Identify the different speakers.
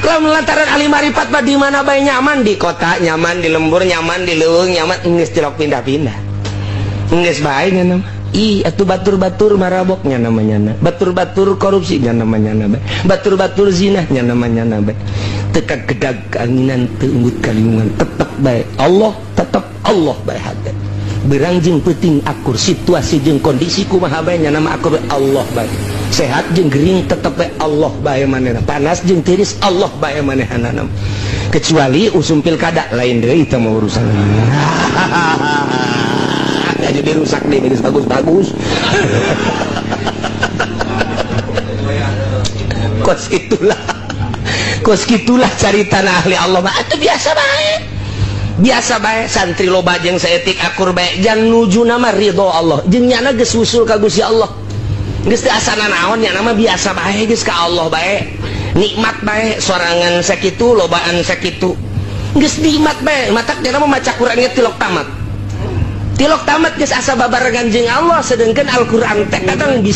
Speaker 1: Kalau lantaran ahli marifat mah di mana bae nyaman, di kota nyaman, di lembur nyaman, di leuweung nyaman, geus tilok pindah-pindah. Geus bae nya mah. Ih, atuh batur-batur maraboknya namanya na. Batur-batur korupsinya namanya na. Batur-batur zinahnya namanya na. Teka gedag keanginan teu unggut kalingungan, tetep bae Allah, tetep Allah bae hate. Berang jeung peuting akur, situasi jeung kondisi kumaha bae nya nama akur Allah bae. Sehat jeung gering tetep bae Allah bae manehna. Panas jeung tiris Allah bae manehna. Kecuali usum pilkada lain deui teh mah urusan. Jadi rusak deh, bagus bagus. Kos itulah, kos gitulah cari tanah ahli Allah mah itu biasa baik, biasa baik. Santri loba jeung saeutik akur bae, jang nuju nama ridho Allah. Jeung nyana geus usul ka Gusti Allah. Geus teu asana naon nya nama biasa bae geus ka Allah bae. Nikmat bae sorangan sakitu lobaan sakitu. Geus nikmat bae, matak nya mah maca Quran ge tilok tamat. Tilok tamat geus asa babarengan jeung Allah, sedangkan Al-Qur'an teh kadang bisa